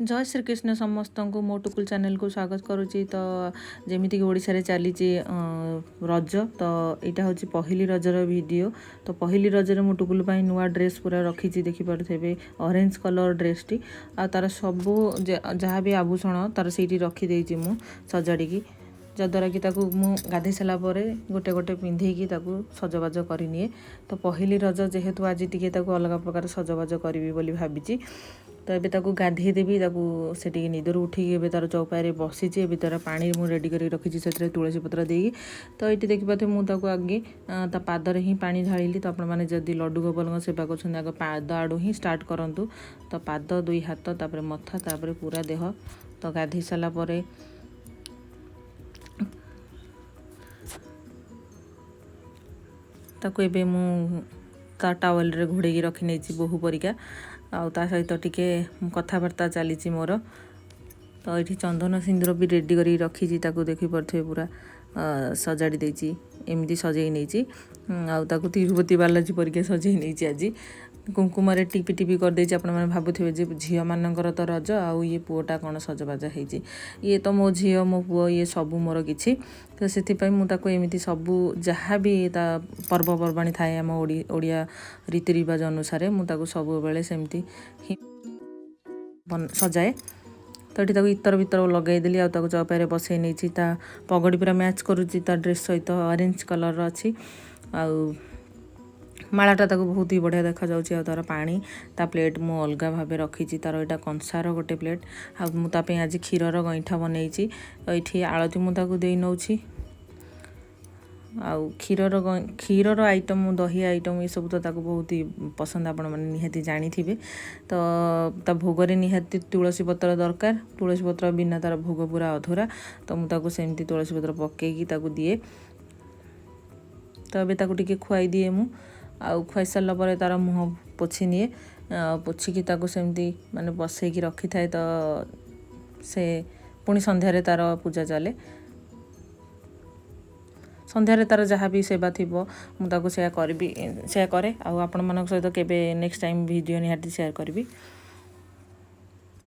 ଜୟ ଶ୍ରୀକୃଷ୍ଣ। ସମସ୍ତଙ୍କୁ ମୋ ଟୁକୁଲ ଚ୍ୟାନେଲକୁ ସ୍ୱାଗତ କରୁଛି। ତ ଯେମିତିକି ଓଡ଼ିଶାରେ ଚାଲିଛି ରଜ, ତ ଏଇଟା ହେଉଛି ପହିଲି ରଜର ଭିଡ଼ିଓ। ତ ପହିଲି ରଜରେ ମୁଁ ଟୁକୁଲ ପାଇଁ ନୂଆ ଡ୍ରେସ୍ ପୁରା ରଖିଛି। ଦେଖିପାରୁଥିବେ ଅରେଞ୍ଜ କଲର୍ ଡ୍ରେସ୍ଟି, ଆଉ ତାର ସବୁ ଯାହା ବି ଆଭୂଷଣ ତାର ସେଇଠି ରଖିଦେଇଛି ମୁଁ ସଜାଡ଼ିକି, ଯଦ୍ୱାରା କି ତାକୁ ମୁଁ ଗାଧୋଇ ସାରିଲା ପରେ ଗୋଟେ ଗୋଟେ ପିନ୍ଧେଇକି ତାକୁ ସଜବାଜ କରିନିଏ। ତ ପହିଲି ରଜ ଯେହେତୁ ଆଜି ଟିକେ ତାକୁ ଅଲଗା ପ୍ରକାର ସଜବାଜ କରିବି ବୋଲି ଭାବିଛି। ତ ଏବେ ତାକୁ ଗାଧେଇ ଦେବି। ତାକୁ ସେ ଟିକେ ନିଦରୁ ଉଠିକି ଏବେ ତାର ଚଉପାରେ ବସିଛି। ଏବେ ତାର ପାଣି ମୁଁ ରେଡ଼ି କରିକି ରଖିଛି, ସେଥିରେ ତୁଳସୀ ପତ୍ର ଦେଇକି। ତ ଏଇଠି ଦେଖିପାରୁଥିବେ, ମୁଁ ତାକୁ ଆଗେ ତା ପାଦରେ ହିଁ ପାଣି ଢାଳିଲି। ତ ଆପଣମାନେ ଯଦି ଲଡ଼ୁ ଗୋପାଳଙ୍କ ସେବା କରୁଛନ୍ତି, ଆଗ ପାଦ ଆଡ଼ୁ ହିଁ ଷ୍ଟାର୍ଟ କରନ୍ତୁ। ତ ପାଦ, ଦୁଇ ହାତ, ତାପରେ ମଥା, ତାପରେ ପୁରା ଦେହ। ତ ଗାଧେଇ ସାରିଲା ପରେ ତାକୁ ଏବେ ମୁଁ ତା ଟାୱେଲରେ ଘୋଡ଼େଇକି ରଖିନେଇଛି ବୋହୂ ପରିକା, ଆଉ ତା ସହିତ ଟିକେ କଥାବାର୍ତ୍ତା ଚାଲିଛି ମୋର। ତ ଏଇଠି ଚନ୍ଦନ ସିନ୍ଦୁର ବି ରେଡ଼ି କରିକି ରଖିଛି। ତାକୁ ଦେଖିପାରୁଥିବେ, ପୁରା ସଜାଡ଼ି ଦେଇଛି, ଏମିତି ସଜେଇ ନେଇଛି, ଆଉ ତାକୁ ତିରୁପତି ବାଲାଜୀ ପରିକା ସଜେଇ ନେଇଛି। ଆଜି କୁଙ୍କୁମରେ ଟିପି ଟିପି କରିଦେଇଛି। ଆପଣମାନେ ଭାବୁଥିବେ ଯେ ଝିଅମାନଙ୍କର ତ ରଜ, ଆଉ ଇଏ ପୁଅଟା କ'ଣ ସଜବାଜ ହେଇଛି? ଇଏ ତ ମୋ ଝିଅ, ମୋ ପୁଅ, ଇଏ ସବୁ ମୋର କିଛି। ତ ସେଥିପାଇଁ ମୁଁ ତାକୁ ଏମିତି ସବୁ ଯାହା ବି ତା ପର୍ବପର୍ବାଣି ଥାଏ, ଆମ ଓଡ଼ିଆ ରୀତିରିବାଜ ଅନୁସାରେ ମୁଁ ତାକୁ ସବୁବେଳେ ସେମିତି ହିଁ ସଜାଏ। ତ ଏଠି ତାକୁ ଇତର ଭିତର ଲଗାଇଦେଲି ଆଉ ତାକୁ ଚଉପାରେ ବସେଇ ନେଇଛି। ତା ପଗଡ଼ି ପୁରା ମ୍ୟାଚ୍ କରୁଛି ତା ଡ୍ରେସ୍ ସହିତ, ଅରେଞ୍ଜ କଲର୍ର ଅଛି, ଆଉ ମାଳାଟା ତାକୁ ବହୁତ ହି ବଢ଼ିଆ ଦେଖାଯାଉଛି। ଆଉ ତା'ର ପାଣି ତା ପ୍ଲେଟ୍ ମୁଁ ଅଲଗା ଭାବେ ରଖିଛି ତାର। ଏଇଟା କଂସାର ଗୋଟେ ପ୍ଲେଟ୍, ଆଉ ମୁଁ ତା ପାଇଁ ଆଜି କ୍ଷୀରର ଗଇଁଠା ବନେଇଛି। ଏଇଠି ଆଳତି ମୁଁ ତାକୁ ଦେଇ ନେଉଛି। ଆଉ କ୍ଷୀରର ଆଇଟମ୍, ଦହି ଆଇଟମ୍, ଏସବୁ ତ ତାକୁ ବହୁତ ହି ପସନ୍ଦ, ଆପଣମାନେ ନିହାତି ଜାଣିଥିବେ। ତ ତା ଭୋଗରେ ନିହାତି ତୁଳସୀ ପତ୍ର ଦରକାର। ତୁଳସୀ ପତ୍ର ବିନା ତା'ର ଭୋଗ ପୁରା ଅଧୁରା। ତ ମୁଁ ତାକୁ ସେମିତି ତୁଳସୀ ପତ୍ର ପକେଇକି ତାକୁ ଦିଏ। ତ ଏବେ ତାକୁ ଟିକେ ଖୁଆଇ ଦିଏ ମୁଁ, ଆଉ ଖୁଆଇ ସାରିଲା ପରେ ତା'ର ମୁହଁ ପୋଛି ନିଏ। ପୋଛିକି ତାକୁ ସେମିତି ମାନେ ବସେଇକି ରଖିଥାଏ। ତ ସେ ପୁଣି ସନ୍ଧ୍ୟାରେ ତା'ର ପୂଜା ଚାଲେ। ସନ୍ଧ୍ୟାରେ ତା'ର ଯାହା ବି ସେବା ଥିବ, ମୁଁ ତାକୁ ସେୟା କରିବି, ସେୟା କରେ। ଆଉ ଆପଣମାନଙ୍କ ସହିତ କେବେ ନେକ୍ସଟ ଟାଇମ୍ ଭିଡ଼ିଓ ନିହାତି ସେୟାର କରିବି।